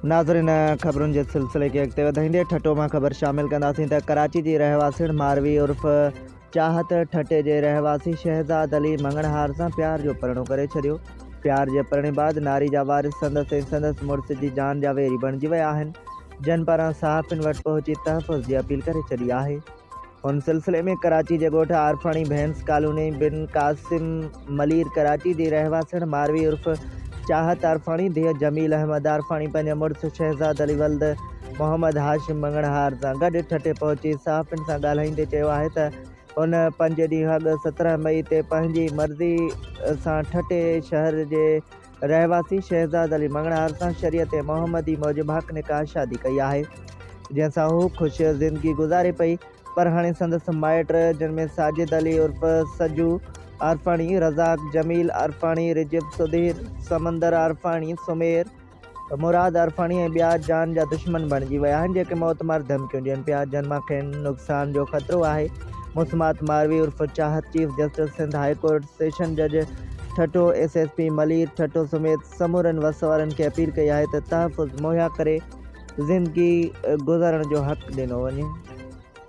ناظرين خبرن جي سلسلي کي اڳتي وڌائيندي ٺٽو مان خبر شامل ڪنداسين ته ڪراچي جي رهواسڻ ماروي عرف چاهت ٺٽي جي رهواسي شهزاد علي مڱڻهار سان پيار جو پرڻو ڪري ڇڏيو. پيار جي پرڻي بعد ناري جا وارث سندس ۽ سندس مڙس جي جان جا ويري بڻجي ويا آهن، جن پاران صحافين وٽ پهچي تحفظ جي اپيل ڪري ڇڏي آهي. ان سلسلي ۾ ڪراچي جي ڳوٺ عارفاڻي ڀينس ڪالوني بن قاسم ملير ڪراچي جي رهواسڻ ماروي عرف چاهت عارفاڻي ڌيء جميل احمد عارفاڻي پنهنجي مڙس شهزاد علي ولد محمد هاشم مڱڻهار سان گڏ ٺٽي پهچي صحافين سان ڳالهائيندي چيو آهي ته هن پنج ڏينهن اڳ 17 مئي تي پنهنجي مرضي سان ٺٽي شهر جي رهواسي شهزاد علي مڱڻهار سان شريعت محمدي موجب حق نڪاح شادي ڪئي آهي، جنهن سان هو خوش زندگي گذاري پئي، پر هاڻي سندس مائٽ جن ۾ ساجد علي عرف سجو عارفاڻي، رزاق جميل عارفاڻي، رجب سڌير، سمندر عارفاڻي، سمير، مراد عارفاڻي ۽ ٻيا جان جا دشمن بڻجي ويا آهن، جيڪي موتمار ڌمڪيون ڏين پيا، جن مان کين نقصان جو خطرو آهي. مسمات ماروي عرف Chahat chief justice Sindh high court, session جج Thatta, S S P Malir Thatta سميت سمورن وس وارن کي اپيل ڪئي آهي ته تحفظ مهيا ڪري زندگي گذارڻ جو حق ڏنو وڃي.